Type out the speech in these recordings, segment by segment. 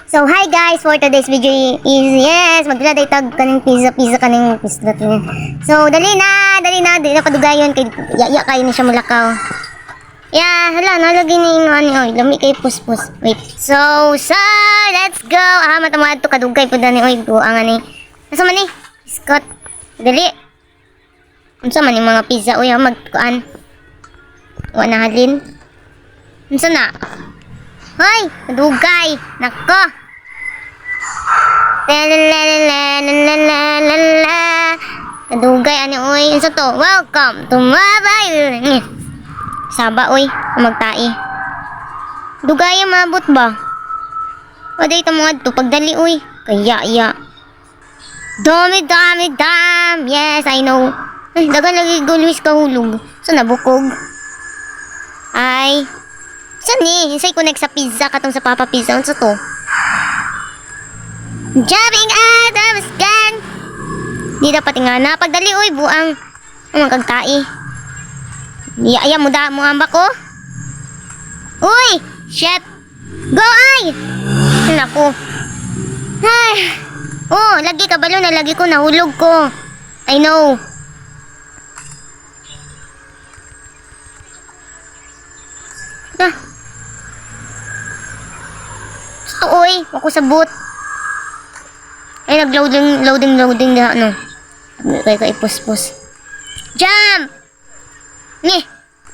So, hi guys! For today's video is, yes, magdala day tag kaning pizza, pizza kaning pizza niya. So, dali na, dali na, dali na padugayon kay ya kayo ni siya mulakaw. Yeah, hala, nalagi ni ino ani oy, lami kay puspos. Wait. So, let's go. Ah, mata mo adto kadugay pud ani oy, buang ani. Asa man ni? Scott. Dali. Unsa man yung mga pizza oy, ha, magkuan. Wa na halin. Unsa na? Hoy, kadugay. Nako. La la la la la la la. Kadugay ani oy. Unsa to? Welcome to mobile. Saba oy, magtai. Dugay ang maabot ba? Waday ta mo adto pagdali oy. Kaya ya. Dami dami dam. Yes, I know. Ay, dagan lagi go Luis kahulog. So nabukog. Ay. Saan ni? Insay connect sa pizza katong sa Papa Pizza. Unsa to? Jumping out of a scan. Di dapat nga na. Pagdali oy, buang. Ang kagtai. Iya, iya mo da mo ambak ko. Uy! Shit! Go ay! Naku. Ay. Oh, lagi ka balo na lagi ko nahulog ko. I know. Ah. Gusto oy, ako sa boot. Ay, nag-loading, loading, loading na ano. Kay ka ipuspos. Jump! Ni,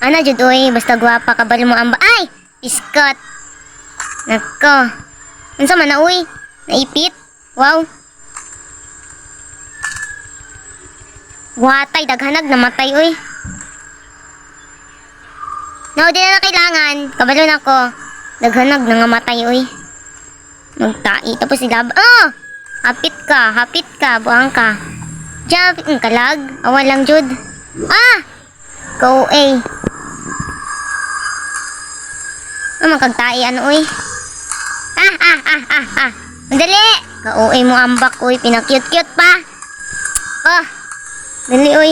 ana jud oy, basta gwapa ka balo mo amba. Ay, iskot. Nako. Unsa man na oy? Naipit? Wow. Watay daghanag namatay oy. No, di na kailangan. Kabalo na ko. Daghanag nangamatay oy. Magtai tapos ilab. Oh! Hapit ka, buang ka. Jump, kalag. Awa lang jud. Ah! Go A. Ah, magkagtai ano oy. Ah ah ah ah ah. Dali. Ka-OA mo ambak oy, pina-cute-cute pa. Oh. Dali oy.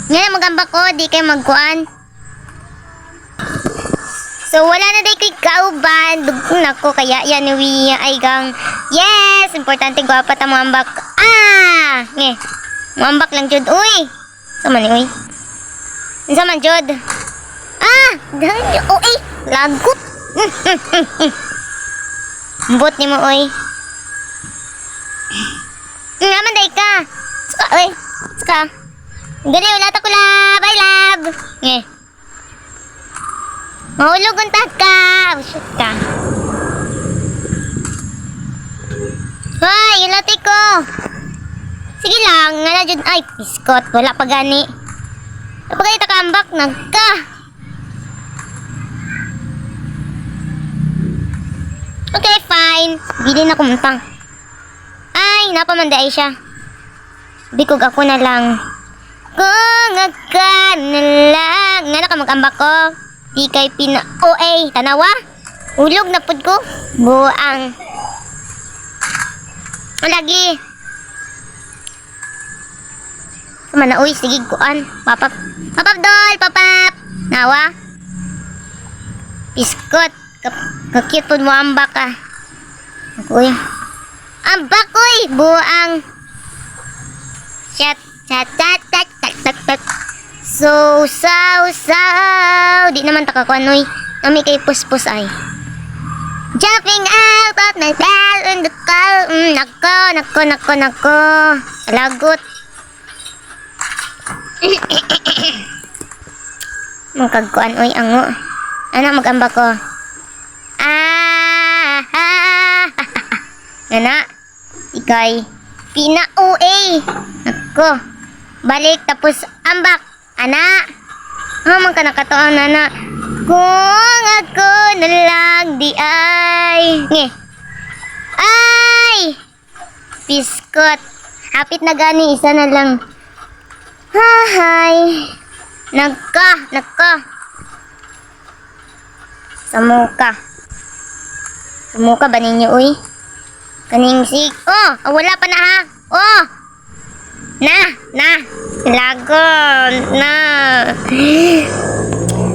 Ngayon magambak ko, di kayo magkuan. So wala na day ko'y kauban. Dugtong nako kaya yan ni ay gang. Yes, importante gwapa ta mo ambak. Ah, nge. Muambak lang jud uy. Sa man ni uy? Unsa man jud? Ah, dahil oy, lagot. Mbot nimo oy. Nga man day ka. Suka oy. Suka. Dali wala ta kula. Bye love. Nge. Mahulog ang ka. Oh, shit ka. Hoy, yung latte ko. Sige lang, nga na jud ay biskot, wala pa gani. Wala pa gani takambak nagka. Okay, fine. Bili na kumutang. Ay, napamanday siya. Bikog ako na lang. Kung ako na lang. Nga na ka mag-ambak ko. Di kay pina... Oh, ay, tanawa. Ulog na pud ko. Buang. O, lagi. Sama na, uy, sige, kuan. Papap. Papap, dol, papap. Nawa. Biskot. Kakit po mo ambak ah. Uy. Ambak, uy. Buang. Chat, chat, chat, chat, chat, chat, chat. So, so, so. Di naman takakuan, uy. Nami kay puspos ay. Jumping out of my bed in the car. Nako, nako, nako, nako. Lagot. Magkagkuan, uy, ango. Ano, magamba ko. Ah, ah, ah. Nana, ikay, pina-OA. Nako. Balik, tapos ambak. Ana. Ah, man ka nakatuon, nana. Kung ako na lang di ay. Nge. Ay! Biskot. Hapit na gani, isa na lang. Hay. Nagka, nagka. Sa muka. Sa muka ba ninyo, uy? Kaning sig. Oh, ah, wala pa na ha. Oh! Na, na. Lagon, na.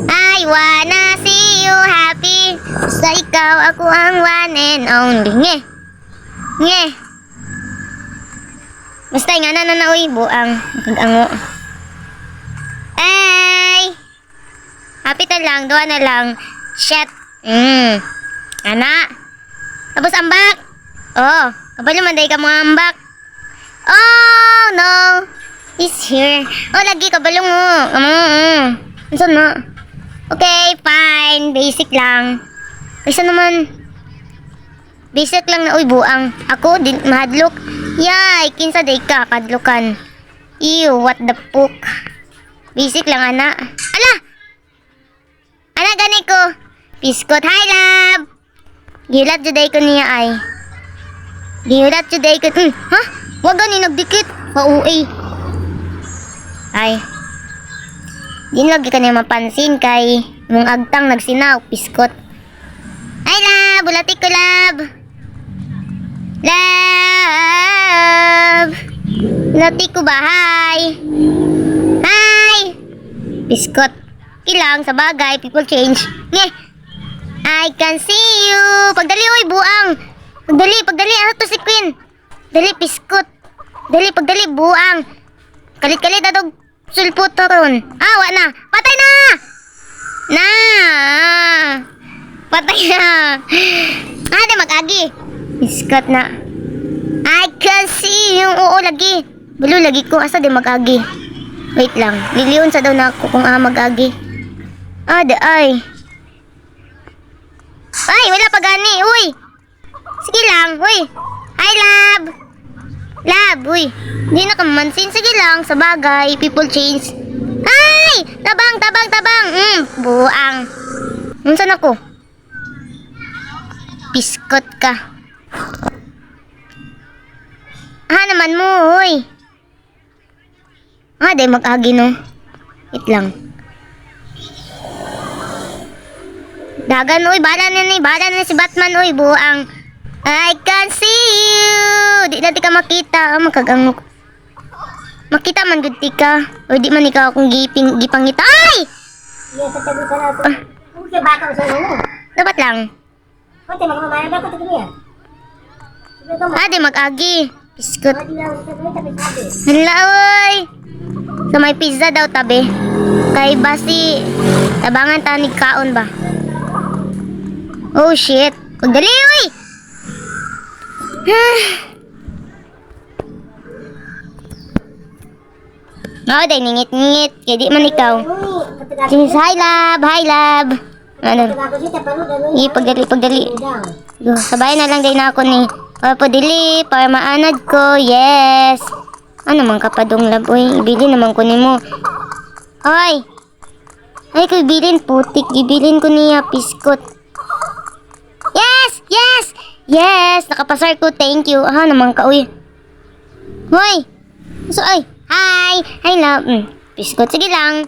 I wanna see see you happy. Basta ikaw, ako ang one and only. Nge. Nge. Basta nga na na na, uy, buang. Kag-ango. Ay! Happy ta lang, duha na lang. Shit. Ana. Tapos ambak. Oh, kabalo man day ka mga ambak. Oh, no. He's here. Oh, lagi kabalo mo. Unsa na? Okay, fine. Basic lang. Kaysa naman, basic lang na, uy, buang. Ako, din, mahadlok. Yay, kinsa day ka, kadlokan. Ew, what the fuck. Basic lang, ana. Ala! Ana, gani ko. Piskot, hi, love! Gihulat juday ko niya ay. Gihulat juday ko. Ha? Wag gani nagdikit. Pa-uwi. Ay. Di lagi ka niya mapansin kay mong agtang nagsinaw, piskot. Ay, love! Bulati ko, love! Love! Bulati ko ba? Hi! Hi! Piskot. Ilang sa bagay, people change. Nge! I can see you! Pagdali, oy, buang! Pagdali, pagdali, ano to si Queen? Dali, piskot. Dali, pagdali, buang. Kalit-kalit atog sulpot ron. Ah, wa na. Patay na! Na! Patay na! Ah, di mag-agi. Piskot na. I can see you. Oo, lagi. Bulo lagi ko. Asa di mag-agi? Wait lang. Liliyon sa daw na ako kung ah mag-agi. Ah, di ay. Ay, wala pa gani. Uy! Sige lang. Uy! Hi, love! Love, uy. Hindi na kamansin. Sige lang. Sa bagay. People change. Ay! Tabang, tabang, tabang. Buang. Unsan ako? Piskot ka. Ah, naman mo, uy. Ah, di mag-agi, no? Wait lang. Dagan, uy. Bahala na ni. Bahala na si Batman, uy. Buang. I can see you. Di na di ka makita. Ah, makagangok. Makita man gud ti ka. O di man ikaw akong giping, gipangita. Ay! Iya, sa tabi ka na ito. Kung baka sa ano. Dapat lang. Kunti, magmamaya ba ko ito niya? Sabi ko, Ah, di mag-agi. Biskut. di lang sa tabi, tabi sabi. Hala, oy! Sa may pizza daw tabi. Kay basi, tabangan tanig kaon ba? Oh shit. Pagdali, oy! Oh, day ningit-ngit. Kay di man ikaw. Sis, hi love, hi love. Ano? Sige, pagdali, pagdali. Go, sabay na lang din ako ni. Para padili, para maanad ko. Yes. Ano man kapadong love, uy. Ibilin naman ko nimo. Ay! Ay, ko ibilin, putik. Ibilin ko niya, piskot. Yes! Yes! Yes! Nakapasar ko, thank you. Aha, naman ka, uy. Hoy! So, ay! Hi! Hi, love. Piskot, sige lang.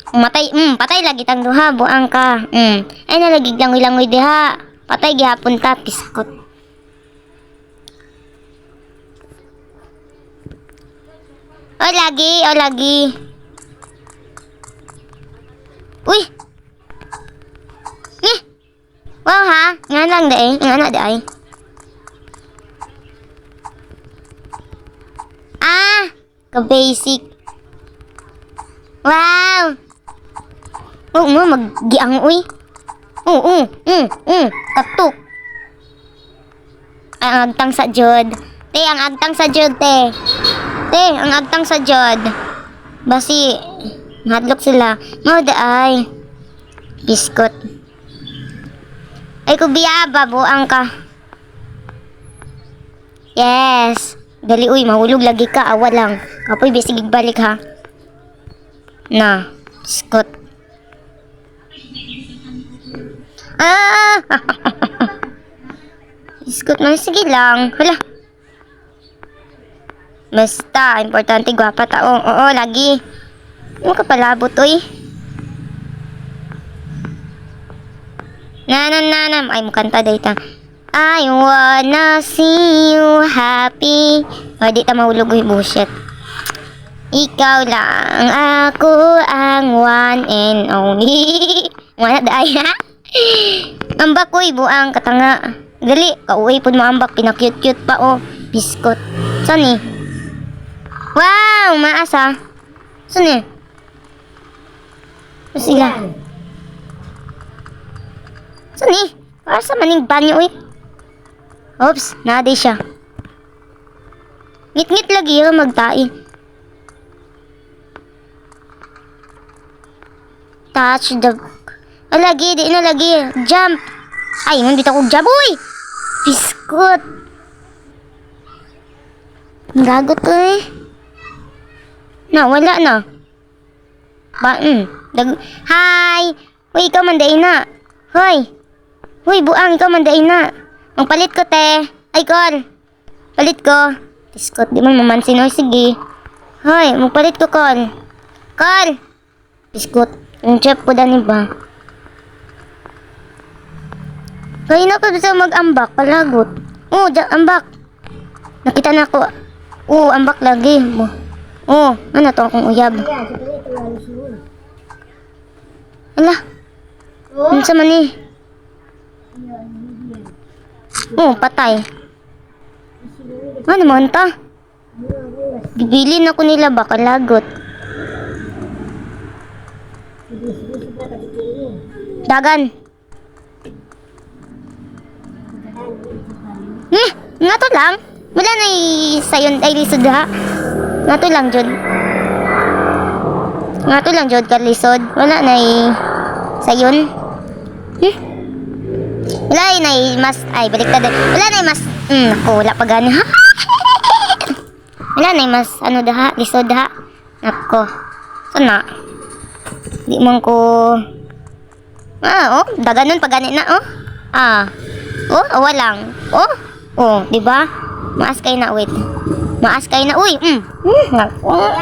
Matay, patay lagi tang duha, buang ka. Ay, nalagig langoy-langoy diha. Patay gihapon ta, piskot. O, lagi, o, lagi. Uy! Nge! Wow, ha? Nga lang di eh. Nga na di ay. Ah! Ka-basic. Wow! Oo mo, maggiang uy. Oo, katuk. Ay, ang agtang sa jud. Te, ang agtang sa jud, te. Te, ang agtang sa jud. Basi, mahadlok sila. Mao di ay. Biskot. Ay, kubiya ba, buang ka. Yes. Dali, uy, mahulog lagi ka. Awa lang. Kapoy, bisig balik ha. Na, biskot. Ah! Biskot man, sige lang. Hala. Basta, importante, gwapa tao. Oo, lagi. Ano ka palabot, uy? Na, na, na, na. Ay, mukanta data. I wanna see you happy. O, di ta mahulog, uy, bullshit. Ikaw lang, ako ang one and only. Wala da ay, ha? Ambak koy, buang katanga. Dali, kauwi pud mo ambak, pina-cute-cute pa oh. Biskot. Saan ni? Wow, maasa. Saan ni? Sila. Saan ni? Para sa maning banyo uy. Oops, naaday siya. Ngit-ngit lagi yung magtai. Touch the... Ah, lagi, di na lagi. Jump! Ay, hindi ako jump. Uy! Biskot! Ang gago to eh. Na, wala na. Ba, Dag Hi! Uy, ikaw man day na. Hoy! Uy, buang, ikaw man day na. Ang palit ko, te. Ay, kol. Palit ko. Biskot, di man mamansin. Oy, sige. Hoy, magpalit ko, kol. Kol! Biskot. Ang chef po dani ba? Kaya na pa sa mag-ambak, palagot. Oh, ja, ambak. Nakita na ako. Oh, ambak lagi. Oh, ano to akong uyab? Ala, unsa man ni? Oh, patay. Ano man ta? Gibilin ako nila ba kalagot. Dagan. Eh, nga to lang. Wala na sayon ay lisod ha. Nga to lang jud. Nga to lang jud ka lisod. Wala na sayon. Eh. Wala na mas ay baliktad. Wala na mas naku, wala pa gani ha. Wala na mas ano daha, lisod ha. Nako. Sana. Di man ko. Ah, oh, daganon pa gani na oh. Ah. Oh, awa lang. Oh. Oh, di ba? Maas kay na, wait. Maas kay na. Uy, Nako.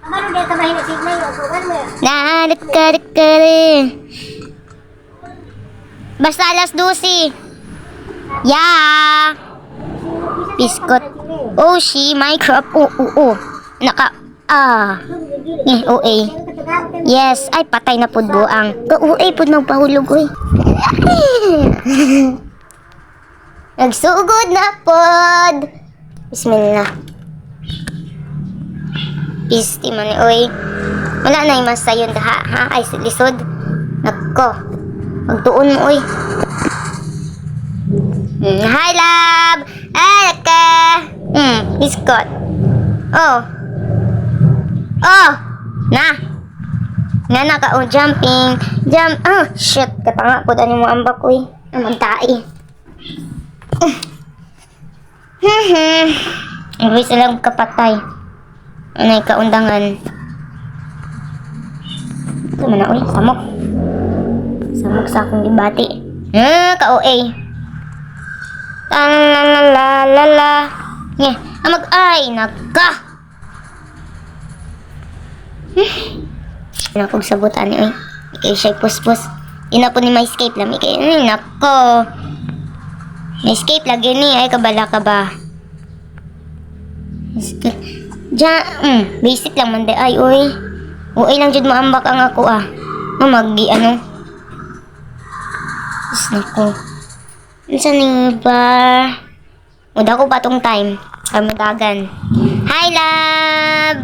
Amaro dia tambahin si May o kuan mo. Narikari. Basta alas 12. Yeah. Biskot. Oh, she, my crop. Oh, oh, oh. Naka, ah. Eh, OA. Yes, ay patay na pud buang. Ka-OA pud magpahulog oy. Nagsugod na pod. Bismillah. Pisti man ni oy. Wala na yung mas sayon ha, ha? Ay, lisod. Nako. Magtuon mo oy. Hi, love! Ay, naka! Biskot. Oh. Oh! Na! Nga na ka, oh, jumping. Jump. Oh, shit. Katanga po, ano mo ambak, uy. Ang magtai. Ang wis lang kapatay. Ano yung kaundangan? Ito man na, uy. Samok. Samok sa akong gibati. Ka-OA. La la la la la la. Nye, ah, mag ay, nagka. Ano kong sabutan ni oy. Ikay siya puspos. Ina po ni may escape lang. Ikay, ay, nako. May escape lagi ni. Ay, kabala ka ba? Escape. Diyan, basic lang man di. Ay, uy. Uy lang jud mo ambak ang ako ah. No, mag, ano. Diyos nako. Unsa ni ba? Muda ko pa tong time. Kamudagan. Hi, love!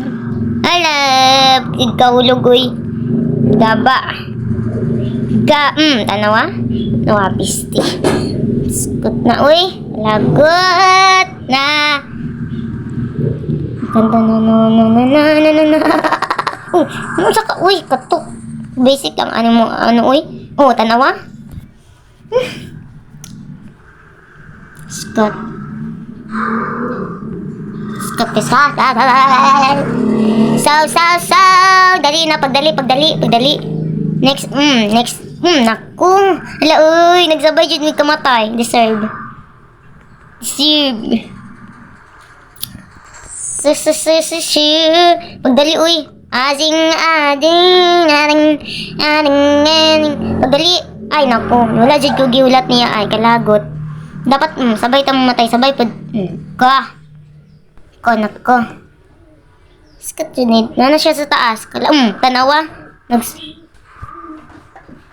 Hi, love! Ikaw uy. Gaba. Ga, tanawa? Nawa, pisti. Skot na, uy. Lagot na. Ganda na na na na na na na na. Oh, ano sa ka? Uy, katok. Basic lang. Ano mo, ano, uy? Oh, tanawa? Scott. Scott is hot. So, so, so. Dali na, pagdali, pagdali, pagdali. Next, next. Naku. Hala, uy, nagsabay jud mi kamatay. Deserve. Deserve. Su, su, su, su, su. Pagdali, uy. Asing, ading, aring, aring, aring. Pagdali. Ay, naku. Wala jud ko giulat niya. Ay, kalagot. Dapat, sabay ta mamatay. Sabay pud. Ka. Ko, nako. Sikat yun eh. Nana siya sa taas. Kala, tanawa. Nags...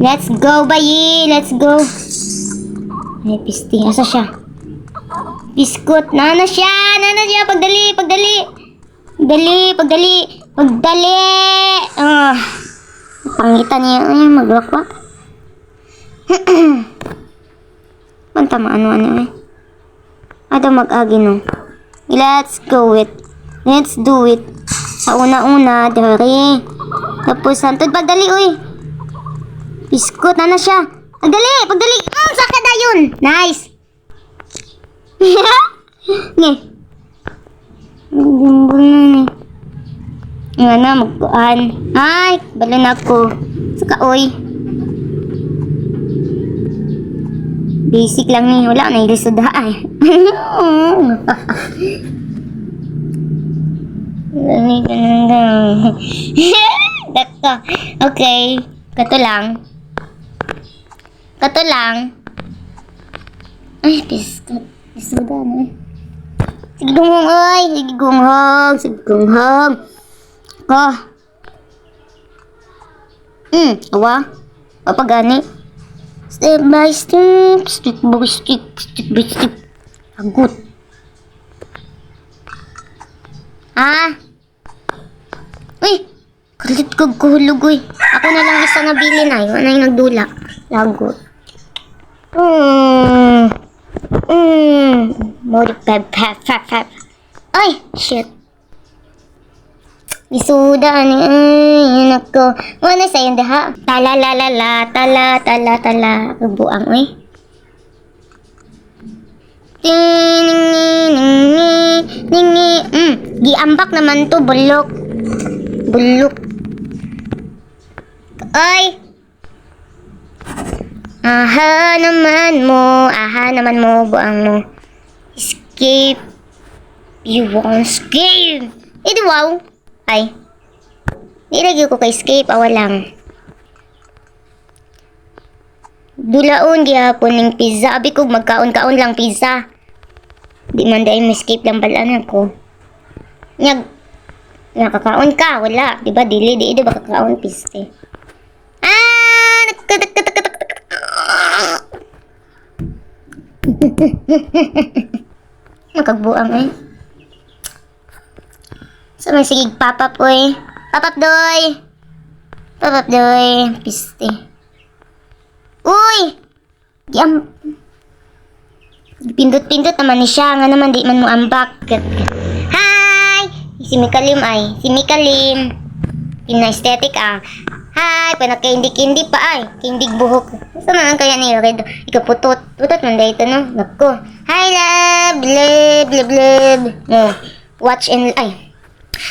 Let's go, bayi! Let's go! Ay, pisting. Asa siya? Biskut. Nana siya! Nana siya! Pagdali! Pagdali! Pagdali! Pagdali! Pagdali! Ah. Pangitan niya. Ay, magwakwak. Panta maano ano eh. Ato mag-agi no. Let's go it. Let's do it. Sa una-una, dari. Tapos, hantod pagdali, uy. Biskut, na siya. Pagdali, pagdali. Saka dayon. Nice. Nge. Gumbol na ni. Nga na, magkuan. Ay, balo na ako. Saka, oy. Basic lang ni. Wala na ilisod ha, ay. Dako. Okay. Kato lang. Kato lang. Ay, biskot. Bisuda na eh. Sige gunghong, oy. Sige gunghong. Sige gunghong. Ko. Awa. Papagani. Step by step, step by step, step by step. Agot. Ah. Uy! Kalit kog kuhulog, uy. Ako na lang isa na bilin ay. Wala yung nagdula. Lagot. More pep pep pep pep. Ay! Shit. Isuda ani ay yun ako. Wala sa yun daha. Tala la la la tala tala tala. Buang uy. Ting ning ning. Giambak naman to bulok. Bulok. Ay. Aha naman mo, aha naman mo, buang mo. Escape. You won't escape. Ito wow. Ay. Di lagi ko kay escape, awa lang. Dulaon gihapon ning pizza. Abi ko magkaon-kaon lang pizza. Di man dahil escape lang balaan ako. Nyag nakakaon ka, wala. Di ba dili di di ba kakaon piste. Ah, nakakatak. Makagbuang eh. So may sige pop up oy. Pop up doy. Pop up doy. Piste. Uy! Giam Pindot-pindot naman ni siya. Nga naman di man mo ambak. Hi! Si Mikalim ay. Si Mikalim. Pina-aesthetic ah. Hi! Panaka-hindi-hindi pa ay. Kindig buhok. Saan man kaya ni Red? Ikaw putot. Putot man dahito no? Nako. Hi love! Love! Love! Love! No. Watch and... Ay.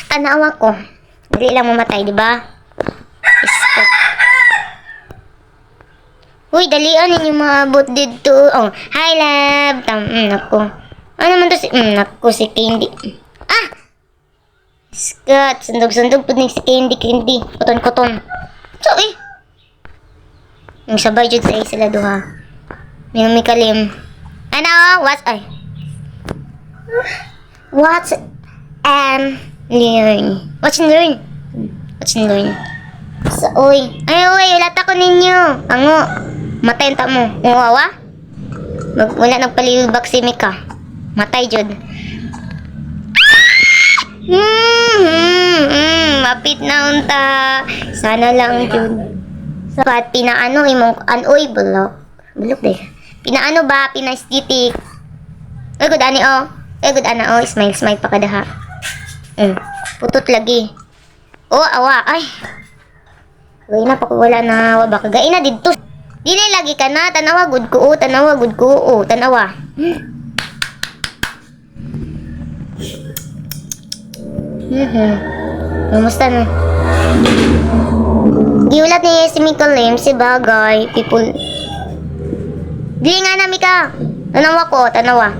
Tanawa ko. Dili lang mamatay, di ba? Iskot. Uy, dalian ninyo maabot dito. Oh, hi love. Tam, nako. Ano naman to si nako si Candy. Ah! Scott, sundog-sundog pud ni si Candy, Candy. Kuton-kuton. So, eh. Yung sabay jud sa sila duha. May kalim. Ano? What? Ay. What and learn. Watch and learn. Watch and learn. So, uy. Ay, uy, wala ta ko ninyo. Ango. Matay ta mo. Uwawa? Wala nagpalibak si Mika. Matay jud. Mapit na unta. Sana lang jud. Sa pinaano imong anoy bulok. Bulok de. Pinaano ba pina-aesthetic. Ay good ani oh. Ay good ana oh, smile smile pa kadaha. Putot lagi. Oh, awa ay. Gay na pa wala na wa ba kagay na didto. Dili lagi ka na tanawa gud ko oh, tanawa gud ko oh, tanawa. Kumusta na? Giulat ni si Mika Lim, si bagay, people. Dili nga na, Mika. Tanawa ko, tanawa.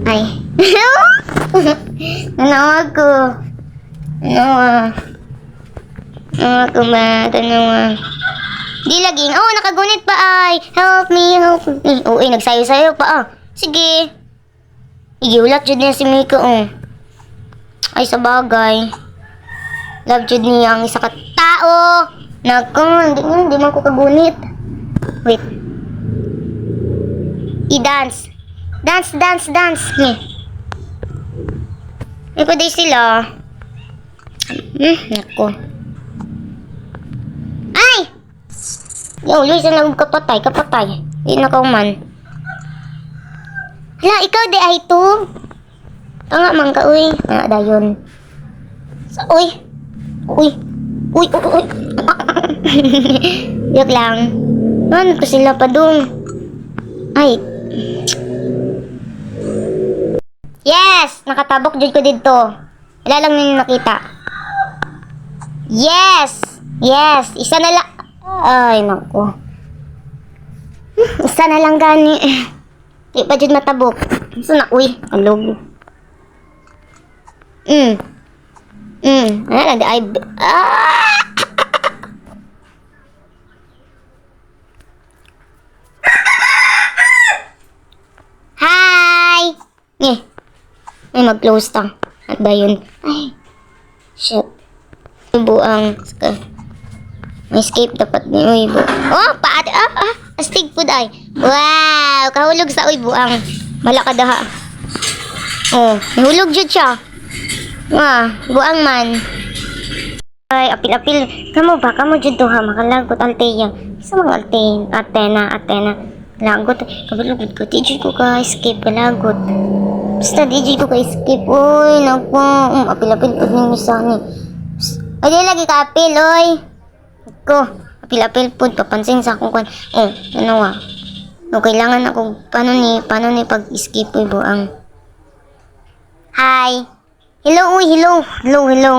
Ay. Tanawa ko. Tanawa. Tanawa ko ba? Tanawa. Di laging, oh, nakagunit pa ay. Help me, help me. Oo, eh, nagsayo-sayo pa ah. Sige. Igiulat jud niya si Mika, oh. Ay, sa bagay. Love jud niya ang isa ka tao. Naku, hindi man ko kagunit. I-dance. Dance, dance, dance. Nye. May pa day sila. Nako. Ay! Yo, Luis, ang kapatay, kapatay. Di na ka man. Hala, ikaw di ay to. Tanga man ka, uy. Nga dayon. Sa, uy. Uy. Uy, uy, uy. Joke lang. Ano ko sila pa dong? Ay. Yes! Nakatabok jud ko dito. Wala lang ninyo nakita. Yes! Yes! Isa na lang. Ay, nako. Isa na lang gani. Di pa jud matabok. Isa na, uy. Alog. Ano lang, ay. Ah! Hi! Eh. Ay, mag-close ta. At dayon. Ay. Shit. Buang. May escape dapat ni uy bu. Oh, paat ah, ah. Astig pud ay. Wow, kahulog sa uy buang. Bala ka daha. Oh, nahulog jud siya. Wah, buang man. Ay, apil-apil. Kamo ba? Kamo jud to ha. Makalagot Altea. Sa mga Altea. Atena, Atena. Lagot. Kabalugod ko. Di jud ko ka escape. Kalagot. Basta di jud ko ka escape. Uy, naku. Apil-apil pud ninyo sa ni. Ay, di lagi ka apil, oy. Ko, apil-apil pud papansin sa akong kwan. Oh, ano ah. No, kailangan ako, paano ni pag-escape, uy, buang. Hi. Hello, uy, hello. Hello, hello.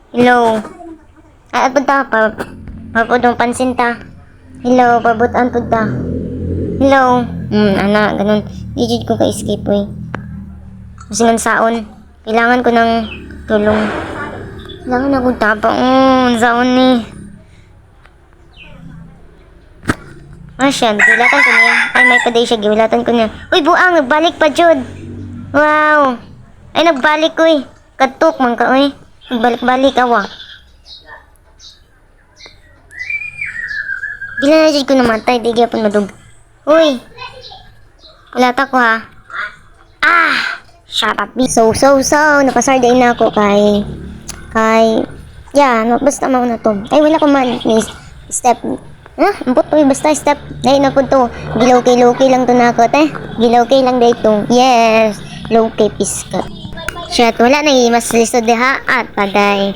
Hello. Ah, punta pa. Papudong pansin ta. Hello, pabutan pud ta. Hello. Ana, ganun. Di jud ko ka-escape, uy. Kasi saon. Kailangan ko ng tulong. Kailangan akong tapang. Saon ni. Ah, siya. Giulatan ko niya. Ay, may paday siya. Giulatan ko niya. Uy, buang! Nagbalik pa, jud. Wow! Ay, nagbalik, uy. Katuk man ka, uy. Nagbalik-balik, awa. Dila na jud ko namatay. Di gyapon madug. Uy! Wala ta ko, ha? Ah! Shut up, B. So. Napasar din na ako kay. Yeah, no, basta mao na to. Ay, wala ko man. May step. Ah, ambot uy, basta step. Ay, na po to. Gilokay-lokay lang to na ako, te. Gilokay lang dito. Yes. Lokay piska. Shit, wala na mas lisod diha at paday.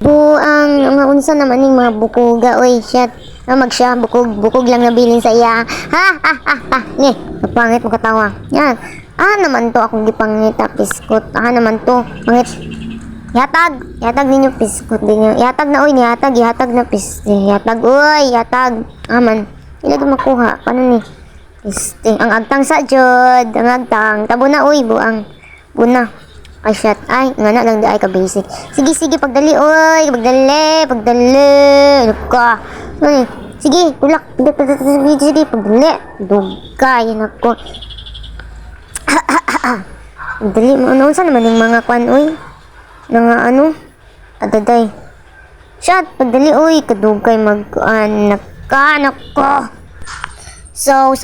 Buang mga unsa naman ning mga bukuga oy, shit. Ah, mag siya bukog, bukog lang nabilin sa iya. Ha ha ha ha. Nye, pangit mo katawa. Yan. Ah naman to akong gipangita piskot. Ah naman to. Pangit. Yatag, yatag ninyo piskot ninyo. Yatag na oy, nihatag, yatag na pis. Yatag oy, yatag. Aman. Ila ko makuha. Paano ni? Piste. Ang agtang sa jud, ang agtang. Tabo na oy, buang. Buna. Ay, shit. Ay, nga na lang di ay ka basic. Sige, sige, pagdali, oy. Pagdali, pagdali. Ano ka? Ano ni? Sige, tulak. Sige, sige, pagdali. Dugay, yan ako. Dali mo. Ano, saan naman yung mga kwan, oy? Mga ano? Adaday. Shot, pagdali, oy. Kadugay mag-anak ka, anak ko. So,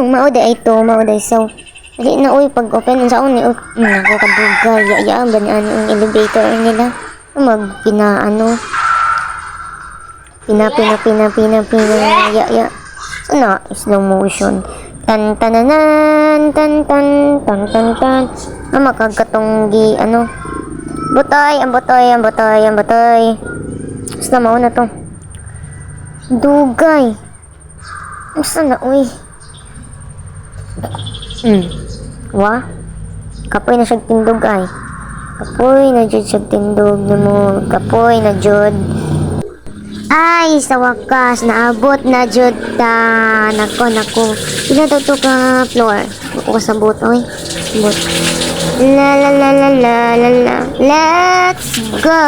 mao day ito, mao day so. Dali na, uy, pag open sa ni, uy, nako kadugay, ya, ya, ganyan ang elevator nila. Mag, pina, ano, pina, pina, pina, pina, pina, ya, ya. So na, slow motion. Tan, tananan, tan, tan, tan, tan, tan. Ah, makagkatong gi, ano, butoy, ang butoy, ang butoy, ang butoy. Basta mao na to. Dugay. Basta na, uy. Wa? Kapoy na siya tindog ay. Kapoy na jud siya tindog na mo. Kapoy na jud. Ay, sa wakas, naabot na jud ta. Nako, nako. Ila daw to ka floor? Ako kasabot, oy. Sabot. La la la la la la la. Let's go.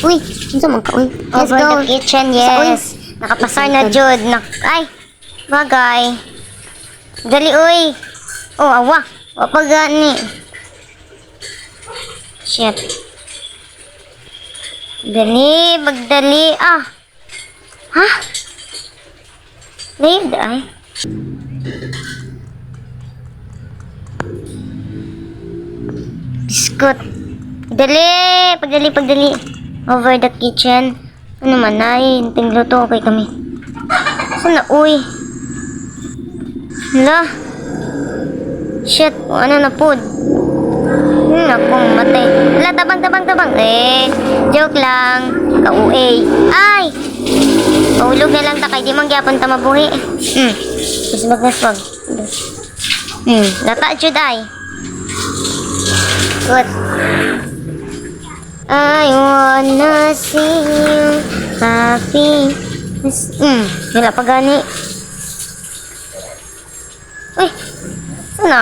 Uy, unsa man ka, uy? Let's Over go. the kitchen, Sa, uy, yes. nakapasar na jud. Nak ay, bagay. Dali, uy. Oh, awa. Wa pa gani. Shit. Dali, magdali. Ah. Ha? Layo ay. Biskot. Dali! Pagdali, pagdali. Over the kitchen. Ano man ay, tingluto okay kami. Saan na, uy? Hala. Shit, ano na pod? Ako, matay. Hala, tabang, tabang, tabang. Eh, joke lang. Ka-UA. Ay! Paulog na lang ta kay di man gyapon ta mabuhi. Isbag na swag. Lata jud ay. Good. I wanna see you happy. Wala pa gani. Uy, saan na?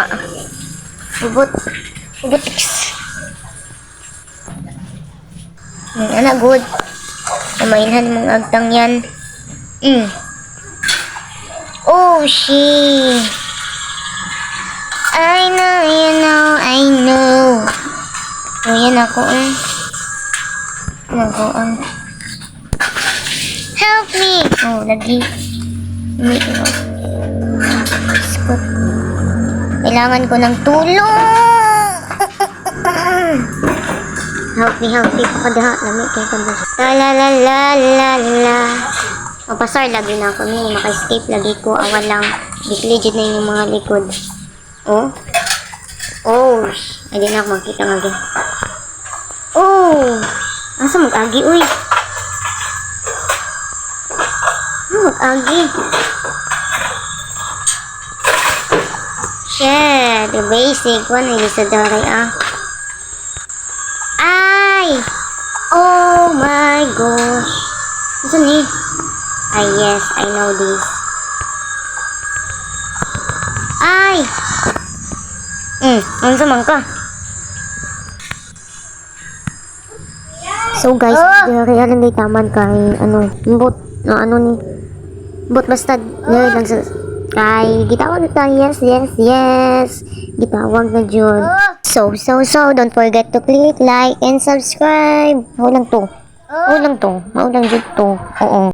Ubot. Ubot. Ana, good. Namainhan mong agtang yan. Oh, she. I know, you know, I know. Oh, yan ako eh. Ako ang. Help me! Oh, lagi. Hindi. Scott. Kailangan ko ng tulong! Help me, help me. Pakadaha. Lami kayo kami. La la la la la la. Mapasar lagi na ako ni. Maka-escape lagi ko. Awan lang. Bigli jud na yung mga likod. Oh. Oh. Ay, di na ako makita nga gin. Oh. Asa mag-agi, uy? Ano mag-agi? Shit, the basic one ay sa daray ah. Ay! Oh my gosh. Ano ni? Ay, yes, I know this. Ay! Unsa man ka? So guys, oh, kaya lang day taman kay ano, bot na ano ni. Bot basta oh, lang sa kay gitawag na, yes. Gitawag na jud. So, don't forget to click like and subscribe. Mao lang to. Mao lang to. Mao lang jud to. Oo.